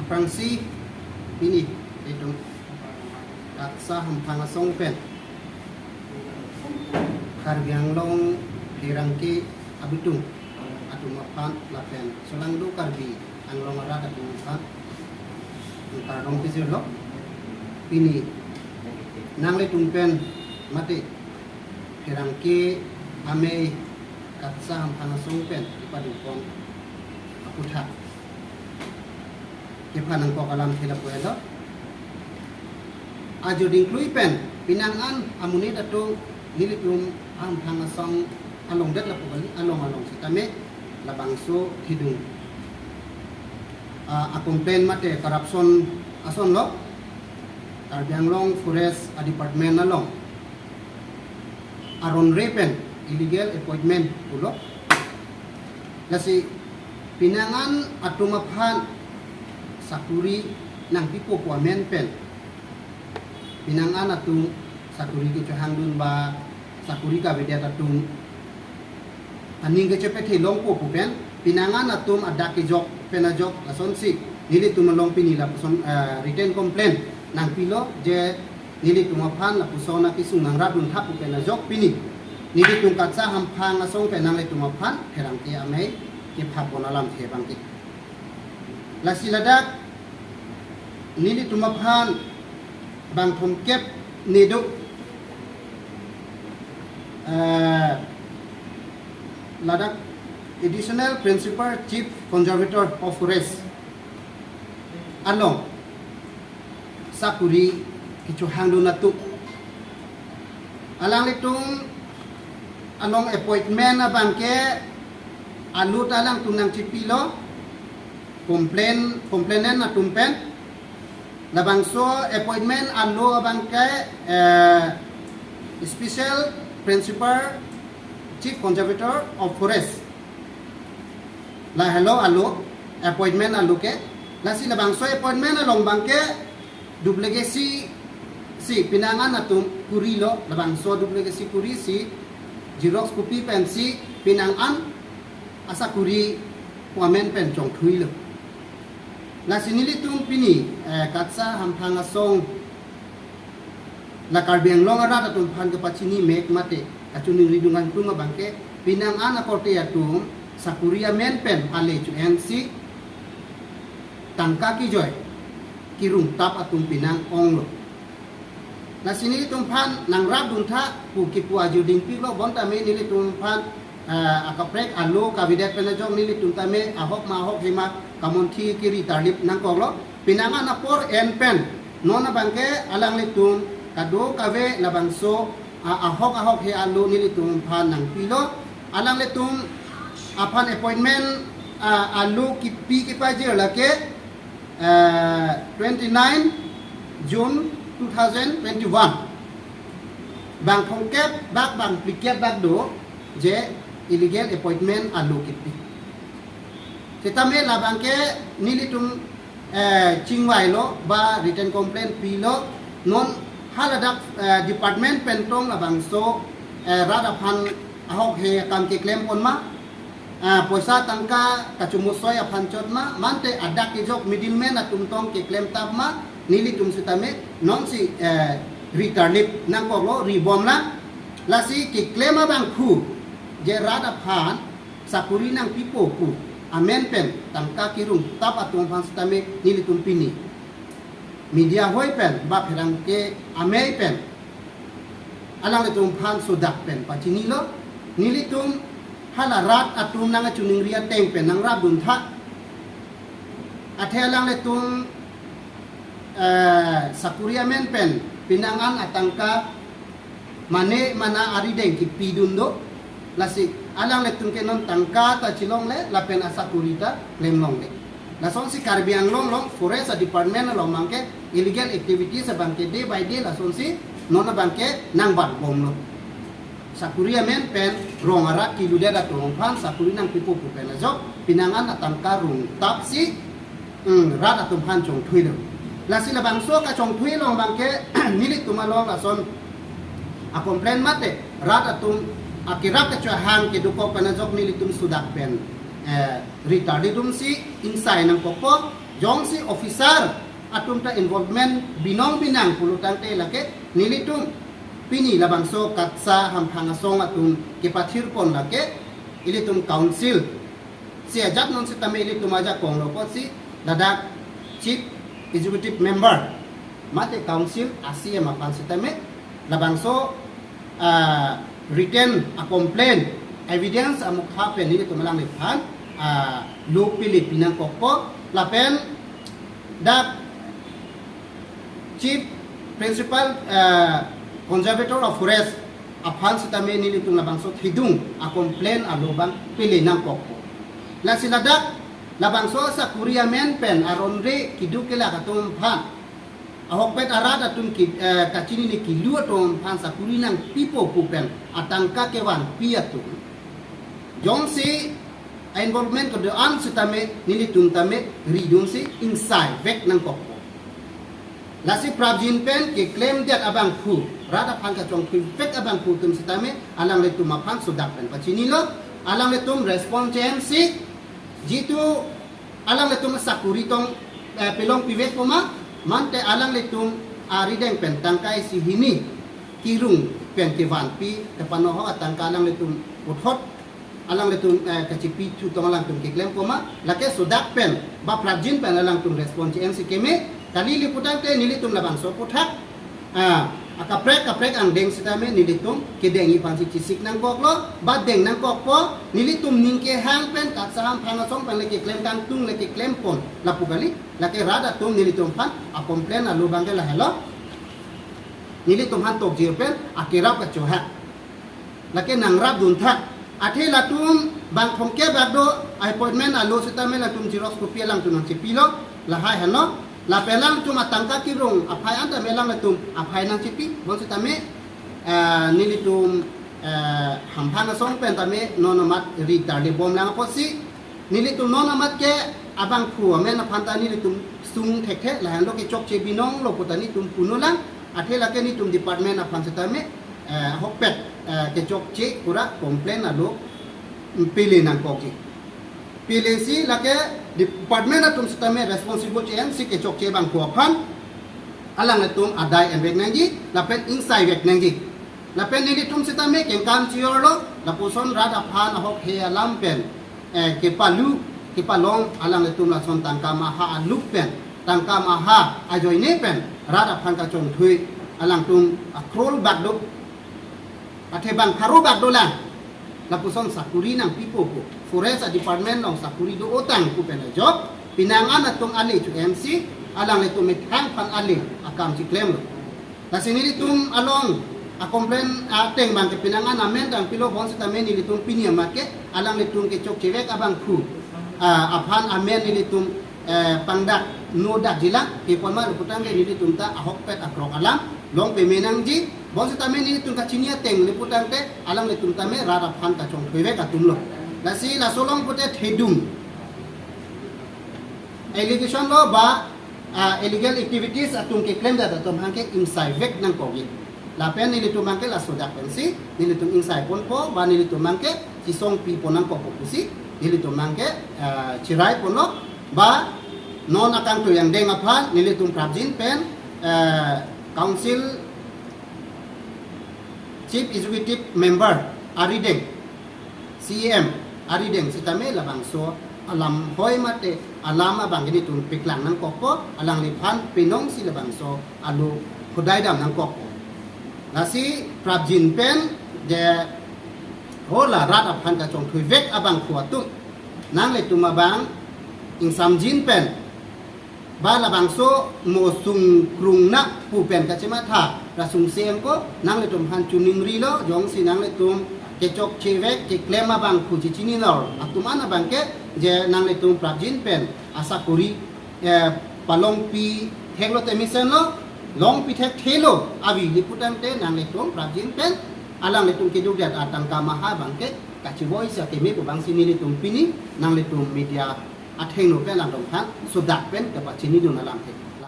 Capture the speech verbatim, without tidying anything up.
Aphrangsi pini itum KATSA hamphang asong pen Karbi Anglong pherangke abitung atum aphan lapen solangdo Karbi Anglong arat atum aphan kardom pajirlo. Pini nanglitum pen mate pherangke amei KATSA hamphang asong pen kepadopon aputhak kephan nangkok alamthe lapu helo. Ajo dingklui pen penang an amonit atum nelitum hamphang asong along det lapu kali, along along sitame labangso thedung a, a complain mate corruption asonlo. Karbi Anglong Forest a department along aron re pen illegal appointment pulo. Lasi penang an atum aphan sakuri nangpipo pu amen pen penang an atum sakuri kechohangdun ba sakuri kavedet atum aning kechepethe longpo pu pen penang an atum adak kejok pen ajok lasonsi nelitum along pini lapuson, eh, written complaint nangpilo je nelitum aphan lapuson akesung nangrapdun tha pu pen ajok pini nelitum KATSA hamphang asong pen nanglitum aphan pherangke amei kephapon alamthe abangke. Lasi ladak nelitum aphan bang thomkep nedo, eh, ladak Additional Principal Chief Conservator of Forest along sakuri kechohangdun atum. Alanglitum along appointment abangke alo ta alangtum nangchipilo, complain, complainant atum pen. Labangso appointment alo abangke, eh, Special Principal Chief Conservator of Forest. Lahelo alo, appointment alo ke. Lasi labangso appointment along abangke duplicate si, si penang an atum kurilo, labangso duplicate si kuri si xerox copy pensi penang an asakuri pu amen pen chongthuilo. Lasi nelitum pini, eh, KATSA hamphang asong la Karbi Anglong arat atum aphan kepachini mek mate kachiningri dungan tung abangke penang an akorte atum sakuri amen pen ale chu ensi tangka kejoi kerung tap atum penang onglo. Lasi nelitum aphan nangrapdun tha pu kipu ajo dingpiklo, bonta me nelitum aphan, eh, akaprek alo kavedet pen ajok nelitum tame ahok ma ahokhe ma kamonthi keri tarlip nangkoklo. Penang an apor en pen non abangke alanglitum kadokave labangso, ah, ahok ahokhe alo nelitum aphan nangpilo. Alanglitum aphan appointment, ah, alo kipi kepajir lake, eh, twenty-nine June two thousand twenty-one. Bang thomkep bak bang phlikep bak do je illegal appointment alo kipi. Sitame labangke nelitum, eh, chingvailo ba written complaint pilo, non haladak, eh, department pen tong labangso, eh, rat aphan ahokhe akam keklem pon ma, ah, poisa tangka kachomosoi aphan chot ma, mante adak kejok middleman atum tong keklem tap ma, nelitum sitame nonsi, eh, ri tarlip nangkoklo, ri bomlang. Lasi keklem abangphu je rat aphan sakuri nangpipo pu amen pen tangka kerung tap atum aphan sitame nelitum pini media hoi pen ba pherangke amei pen alanglitum aphan sodak pen pachinilo. Nelitum hala rat atum nangkachiningri ateng pen nangrapdun tha. Athe alanglitum, eh, sakuri amen pen penang an atangka mane mana arideng kipidun do. Lasi alanglitum ke non tangka ta chilongle lapen asakuri ta klemlongle. Lasonsi Karbi Anglong along forest department along abangke illegal activities abangke day by day lasonsi non abangke nangbat bomlo. Sakuri amen pen rong arat kiludet atum aphan sakuri nangpipo pu pen ajok penang an atangka rung tap si, hmm, rat atum aphan chongthuilo. Lasi labangso kachongthui along abangke nelitum along lason a complaint mate rat atum akerap kechohang kedokok pen ajok nelitum sodak pen, eh, ri tarlip dun si ingsai nangkokpo. Jongsi officer atum ta involvement binong binang pulo tangte lake nelitum pini labangso KATSA hamphang asong atum kepathir pon lake ilitum council si ajat non sitame ilitum ajakong lo apotsi ladak Chief Executive Member mate council a-C E M aphan sitame labangso ah, written a-complaint, evidence amukha pen nelitum alangliphan ah, lo pele pinangkokpo lapen dak Chief Principal ah, Conservator of Forest aphan sitame nelitum labangso thedung a-complaint alo abang pele nangkokpo. Lasi ladak labangso sakuri amen pen aron-re keduk kelak atum aphan ahokpet arat atum ki, eh, kachinine kilu atum aphan sakuri nangpipo pu pen atangka kevanpi atum jongsi a-involvement kedo-an sitame nelitum tame ridunsi ingsaivek nangkokpo. Lasi prapjin pen keklemdet abangphu, rat aphan kachongthuivek abangphu atum sitame alanglitum aphan sodak pen pachinilo, alanglitum response che-ensi jitu alanglitum sakuri tong eh, pelongpivekpo ma, mante alanglitum arideng pen tangka isi hini kerung pen kevanpi kepanohok atangka alanglitum puthot alanglitum eh, kachipithu tong alangtum keklempo ma, lake sodak pen ba prapjin pen alangtum response che-ensi keme, kali li pu tangte nelitum labangso aphuthak ah, akaprek kaprek angdeng sitame nelitum kedengji aphansi chesik nangkoklo, ba deng nangkokpo, nelitum ning kehang pen KATSA hamphang asong pen le keklem kangtung le keklem pon lapu kali, lake rat atum nelitum aphan a-complaint alo abangke lahelo. Nelitum aphan tokji pen akerap kachohak. Lake nangrapdun tha. Athe latum bang thomkep bak do appointment alo sitame latum xerox copy alangtum nangchepilo, lahai henlo. Lapen alangtum atangka kerung aphai an tame alanglitum aphai nangchepi. Bonsitame eh, nelitum eh, hamphang asong pen tame non amat ri tarlibomlang apotsi nelitum non amat ke abangphu amen aphan ta nelitum sung thekthe, lahenlo kechokche binonglo pu ta nelitum punolang, athe lake nelitum department aphan sitame eh, ahokpet eh, kechokche pura complaint alo pele nangkokji. Pelesi lake department atum sitame responsible che-ensi kechokche abangphu aphan alanglitum adai envek nangji lapen ingsaivek nangji. Lapen nelitum sitame kengkam chiorlo, lapuson rat aphan ahokhe alam pen eh, kepalu kepalong alanglitum lason tangka maha aluk pen, tangka maha ajoine pen rat aphan kachongthui alangtum a-crore bak do, athe bang pharo bak dolang. Lapuson sakuri nangpipo pu, forest a-department along sakuri do-o tang pu pen ajok, pinang an atum ale chu-ensi alanglitum methang aphan ale akam cheklemlo. Lasi nelitum along a-complaint ateng abangke pinang an amen tangpilo, bonsitame nelitum pini amat ke alanglitum kechokchevek abangphu ah, aphan amen nelitum eh, pangdak nodak jilang, kepon ma pu tangte nelitum ta ahokpet akrok alam long peme nangji, bonsitame nelitum kachini ateng le pu tangte alanglitum tame rat aphan kachongthuivek atumlo. Lasi laso along pute thedung allegation lo ba ah, illegal activities atum keklemdet atum abangke ingsaivek nangkokji. Lapen nelitum abangke laso dak pensi nelitum ingsai ponpo, ba nelitum abangke chisongpi pon nangkokpo pusi nelitum abangke ah, chirai ponlo, ba non akangtui angdeng aphan nelitum prapjin pen eh, council chief executive member arideng, C E M arideng sitame labangso alam hoi mate alam abang nelitum paklang nangkokpo, alangliphan penongsi labangso alo khudaidam nangkokpo. Lasi prapjin pen je hola rat aphan kachongthuivek abangphu atum, nanglitum abang ingsamjin pen ba labangso mo sungkrung na pu pen kachematha rasungse angko, nanglitum aphan chuningrilo, jongsi nanglitum kechokchevek keklem abangphu chechinilo atum an abangke je nanglitum prapjin pen asakuri eh, palongpi theklo te mesenlo, longpi thekthelo, avi le pu tangte nanglitum prapjin pen alanglitum kedukdet atangka maha abangke kachivoisa keme pu abangsi nelitum pini nanglitum media athengno pen alangtum aphan sodak pen kepachinidun alamthe.